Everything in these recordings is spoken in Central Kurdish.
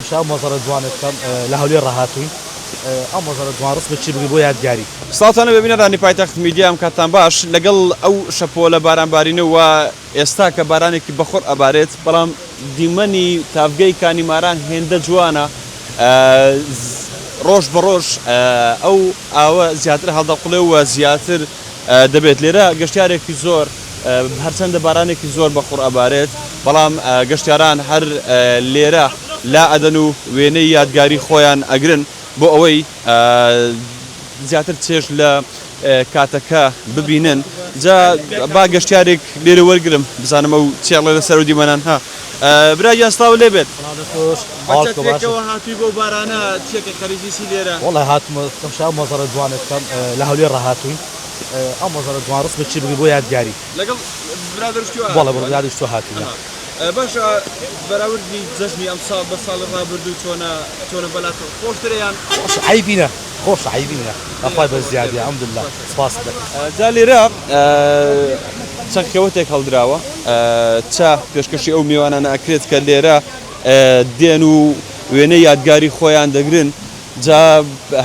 تەمشای ئەو مەنزەرە جوانە بکەم لە هەولێر ڕاهاتووین ئەو مەنزەرە جوان ڕسمێکی بگرین بۆ یادگاری. سڵاوتان لێبێ بینەرانی پایتەخت میدیا ئەم کاتتان باش لەگەڵ ئەو شەپۆلە بارانبارینە و ئێستا کە بارانێکی بەخوڕ ئەبارێت بەڵام دیمەنی تاڤگەی کانی ماران هێندە جوانە ڕۆژ بە ڕۆژ ئەو ئاوە زیاتر هەڵدەقوڵێ و زیاتر دەبێت لێرە گەشتیارێکی زۆر هەرچەندە بارانێکی زۆر بە خوڕ ئەبارێت بەڵام گەشتیاران هەر لێرە لا ئەدەن و وێنەی یادگاری خۆیان ئەگرن بۆ ئەوەی زیاتر چێژ لە کاتەکە ببینن جا با گەشتیارێک لێرە وەرگرم بزانم ئەو چێڵێ لەسەر و دیمەنان ها برا گیان سڵاو لێ بێت بەچەترێکەوە هاتووی بۆ بارانە چێکە خەریکی چی لێرە؟ وەڵای هاتمە تەمشای ئەو مەنزەرە جوانە بکەم لە هەولێر ڕاهاتووین ئەو مەنزەرە جوان ڕسمێکی بگرین بۆ یادگاری. لەگەڵ برادەر شتوە بەڵێ بۆ برادەر شتوە هاتووینە. باشە بەراوردی جەژنی ئەمساڵ بە ساڵی ڕابردوو چۆنە چۆنە بەلاتەوە خۆشترە یان؟ خۆشە عەیبی نە خۆشە عەیبی نیە بەخوای بەس زیادیە الحمدللە سوپاست دەکەم. جا لێرە چەند خێوەتێک هەڵدراوە چا پێشکەشی ئەو میوانانە ئەکرێت کە لێرە دێن و وێنەی یادگاری خۆیان دەگرن جا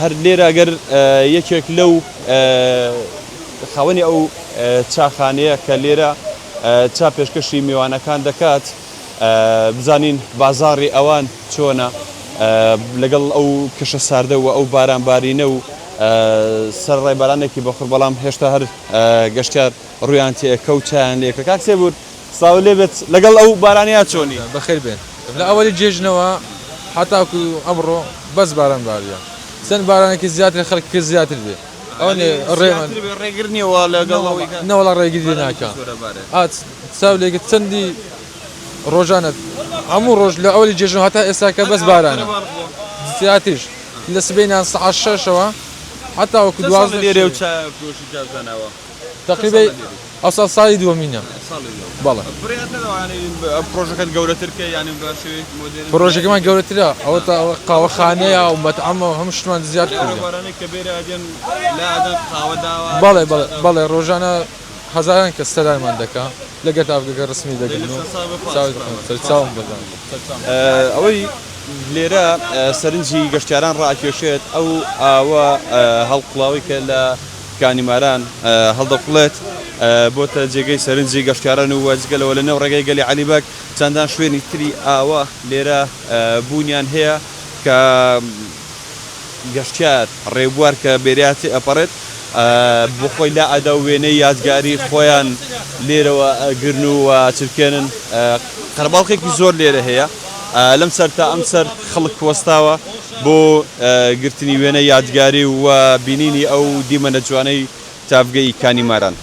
هەر لێرە گەر یەکێک لەو خاوەنی ئەو چاخانەیە کە لێرە چا پێشکەشی میوانەکان دەکات بزانین بازاڕی ئەوان چۆنە لەگەڵ ئەو کەشە ساردە و ئەو بارانبارینە و سەرڕای بارانێکی بەخور بەڵام هێشتا هەر گەشتیار ڕویان تێکە و چایان لێکە کاک سێبور سڵاو لێبێت لەگەڵ ئەو بارانەیە چۆنی؟ بەخێر بێن لە ئەوەلی جێژنەوە هەتاکو ئەمڕۆ بەس باران باریە چەند بارانێکی زیاتر خەڵک کرد زیاتر بێ ئەوەنێ ڕێمان ڕێگر نییە وا لەگەڵ ئەوەی کە نەوەڵا ڕێگری ناکا ئا چاو لێکە چەندی ڕۆژانە هەموو ڕۆژ لە ئەوەلی جێژن هەتا ئێستاکە بەس بارانە زیاتریش لە سبەینان سەعات شەشەوە هەتا وەکو 12 لێرە و چا فرۆشی جازانەوە تەقریبەی ئەوساڵ ساڵی دووەمینە. بەڵێ. بڕیارت نەداوە یانی پڕۆژەکەت گەورەتر کەی یانی بە شێوەیەکی مۆدێرن پڕۆژەکەمان گەورەترە ئەوە تا قاوەخانەیە و مەتعەمە و هەموو شتمان زیاد کردووە. ڕێبوارانەی کە بێرە دێن لا ئەدەن قاوە داوا بەڵێ بەڵێ بەڵێ ڕۆژانە هەزاران کەس سەردانمان دەکا لەگەر تاڤگەکە ڕسمی دەگرن و سەرچاوم بەردان. ئەوەی لێرە سەرنجی گەشتیاران ڕاکێشێت ئەو ئاوە هەڵقوڵاوەی کە لە کانی ماران هەڵدەقوڵێت، بۆتە جێگەی سەرنجی گەشتیاران و جگە لەوە لەنێو ڕێگای گەلی عەلی بەگ چەندان شوێنی تری ئاوا لێرە بوونیان هەیە کە گەشتیار ڕێبوار کە بێریا تێئەپەڕێت بۆ خۆی لا ئەدا و وێنەی یادگاری خۆیان لێرەوە ئەگرن و چرکێنن. قەرەباڵخێکی زۆر لێرە هەیە لەم سەر تا ئەم سەر خەڵک وەستاوە بۆ گرتنی وێنەی یادگاری و بینینی ئەو دیمەنە جوانەی تاڤگەی کانی ماران.